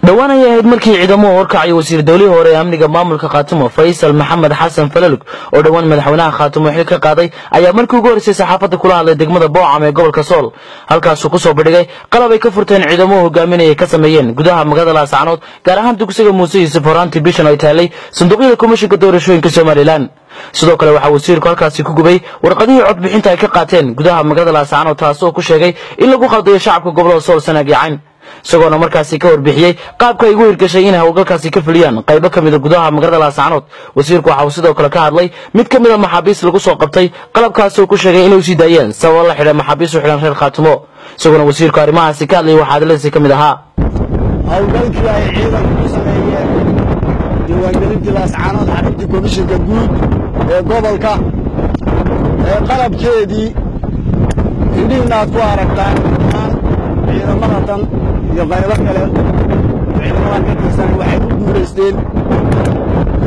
Dhowaan ayay ahayd markii ciidamuhu horkacay wasiir dowlihii hore ee amniga maamulka Khaatumo, Faysal Maxamed Xasan Falalug, oo dhowaan madaxweynaha Khaatumo xil ka qaaday, ayaa markii ugu horreysay saxaafadda kula hadlay degmada Boocam ee gobolka Sool, halkaasuu kusoo bandhigay qalab ay ka furteen ciidamuhu hogaaminayay ka sameeyeen gudaha magaalada Laascanood, gaar ahaan dugsiga Muuse Yuusuf, horaantii bishan ay taalay sanduuqyada komishinka doorashooyinka Somalilan. Sidoo kale waxaa wasiirku halkaasi ku gubay warqadihii codbixinta ay ka qaateen gudaha magaalada Laascanood, taasoo ku sheegay in lagu khaldayo shacabka gobolada Sool, Sanaag iyo Cayn, isagoona markaasi ka warbixiyey qaabka ay ugu hirgashay inay howlgalkaasi ka fuliyaan qaybo ka mida gudaha magaalada Laascanood. Wasiirku waxa uu sidoo kale ka hadlay mid ka mida maxaabiis lagu soo qabtay qalabkaasi uu ku sheegay inay usii daayeen sababo la xidha maxaabiis u xidhan reer Khaatumo. Isagoona wasiirku arrimahaasi ka hadlayay waxaa hadaladiisi ka mid ahaa: Howlgalkii ay ciidanku ku sameeyeen diiwaangelintii Laascaanood, xaruntii komishinka guud ee gobolka ee qalabkeedii indhihiina aad ku aragtaan, dhammaan ciidamada tan iyo qaybo kale ciidamadan ka tirsan waxay ku guulaysteen,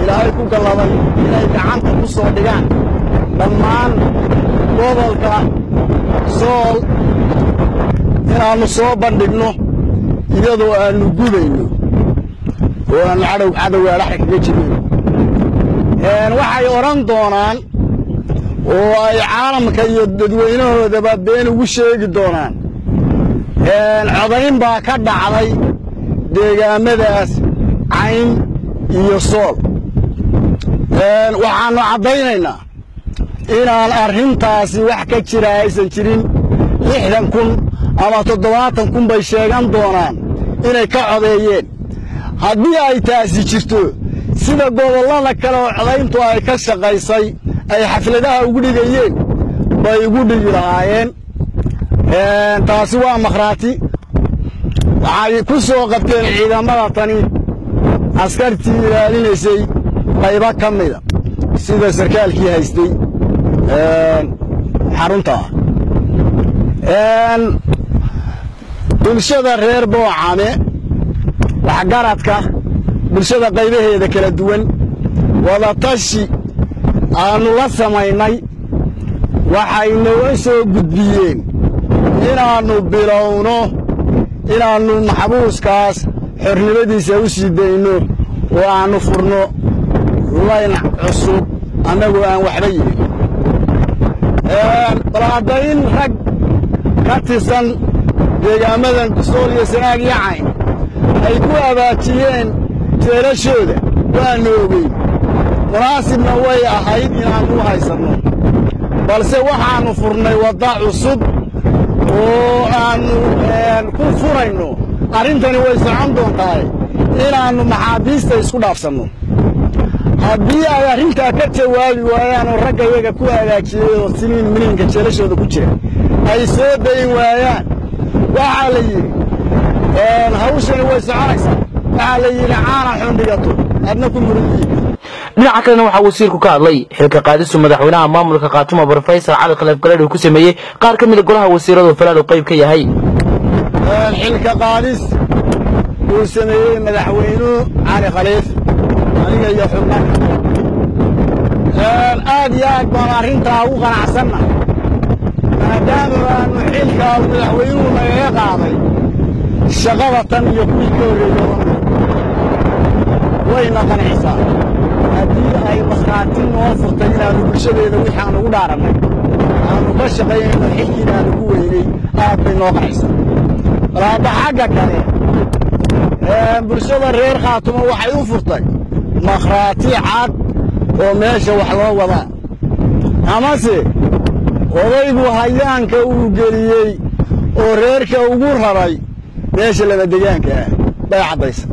Ilaahay ku galladay, inay gacanta ku soo dhigaan dhammaan gobolka Sool, inaannu soo bandhigno iyadoo aannu gubayno oo aannu cadhow cadowga adhaxda kaga jibino. Waxay odhan doonaan oo ay caalamka iyo dadweynahoodaba been ugu sheegi doonaan codayn baa ka dhacday deegaamadaas Cayn iyo Sool. Waxaannu caddaynaynaa inaan arrintaasi wax ka jira aysan jirin. 60,000 ama 70,000 bay sheegan doonaan inay ka codeeyeen. Haddii ay taasi jirto, sida gobollada kale oo codayntu ay ka shaqaysay ay xafladaha ugu dhigayeen bay ugu dhigi lahaayeen. Taasi waa makhraati. Waxay ku soo qabteen ciidamada tani askartii ilaalinaysay qaybo ka mida, sida sarkaalkii haystay xarunta. Bulshada reer Boocame, waxgaradka bulshada qaybaheeda kala duwan, wadatashi aannu la samaynay, waxay nooga soo gudbiyeen inaannu bilowno inaannu maxbuuskaas xornimadiisa u sii dayno oo aannu furno layn cusub annagoo aan waxba yidhin. Bal haddayn rag ka tirsan deegaamadan Sool iyo Sanaag iyo Cayn ay ku abaajiyeen jeelashooda, waannu ogeyn, munaasibna way ahayd inaannu u haysanno, balse waxaannu furnay wadda cusub oo aannu ku furayno. Arrintani way socon doontahay inaannu maxaabiista isku dhaafsanno. Haddii ay arrintaa ka jawaabi waayaan oo ragga iyaga ku hagaajiyey oo siniin miniinka jeelashooda ku jira ay soo dayn waayaan, waxaa la yidhi hawshani way soconaysaa. Waxaa la yidhi caana xundhigato adna ku murugiid. Dhinaca kalena waxaa wasiirku ka hadlay xilka qaadisu madaxweynaha maamulka Khaatumo Brofesor Cali Khaliif Galeedh uu ku sameeyey qaar ka mida golaha wasiiradu Falaalow qayb ka yahay. Xilka qaadis uu sameeyey madaxweynuhu Cali Khaliif aniga iyo xubna, aad iyo aad baan arrintaa ugu qanacsannahay, maadaama aanu xilkaa madaxweynuhu nagaga qaaday shaqada tan iyo kuwii ka horreeyey wayna qancisaa. Haddii ay makhraati noo furtay inaannu bulshadeeda wixii aan ugu dhaarannay aanu ka shaqaynayno, xilkiina aanu ku weynay, aad bay noo qancisaa. Bal hadda xagga kale, bulshada reer Khaatumo waxay u furtay makhraati cad oo meesha wax loo wadaa, amase odaygu hayaanka uu geliyey oo reerka ugu raray meesha labadegaanka ah bay caddaysa.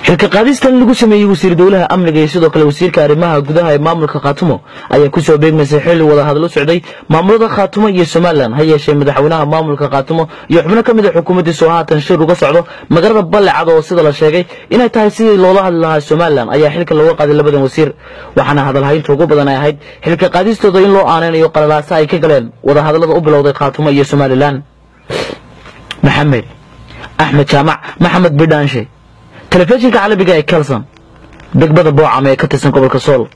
Xilka qaadistan lagu sameeyey wasiir dowlaha amniga iyo sidoo kale wasiirka arrimaha gudaha ee maamulka Khaatumo ayaa ku soo beegmaysay xilli wadahadlo socday maamulada Khaatumo iyo Somalilan. Ha yeeshee madaxweynaha maamulka Khaatumo iyo xubno ka mid a xukuumaddiisa oo haatan shir uga socdo magaalada Ballecad, oo sida la sheegay inay tahay sidii loola hadli lahaa Somalilan, ayaa xilka looga qaaday labadan wasiir, waxaana hadalhaynta ugu badan ay ahayd xilka qaadistooda in loo aaneynayo qalalaasa ay ka galeen wadahadallada u bilowday Khaatumo iyo Somalilan. Maxamed Axmed Jaamac, Maxamed Bidhaanshe, telefishinka caalamiga ee Kelson, degmada Boocam ee ka tirsan gobolka Sool.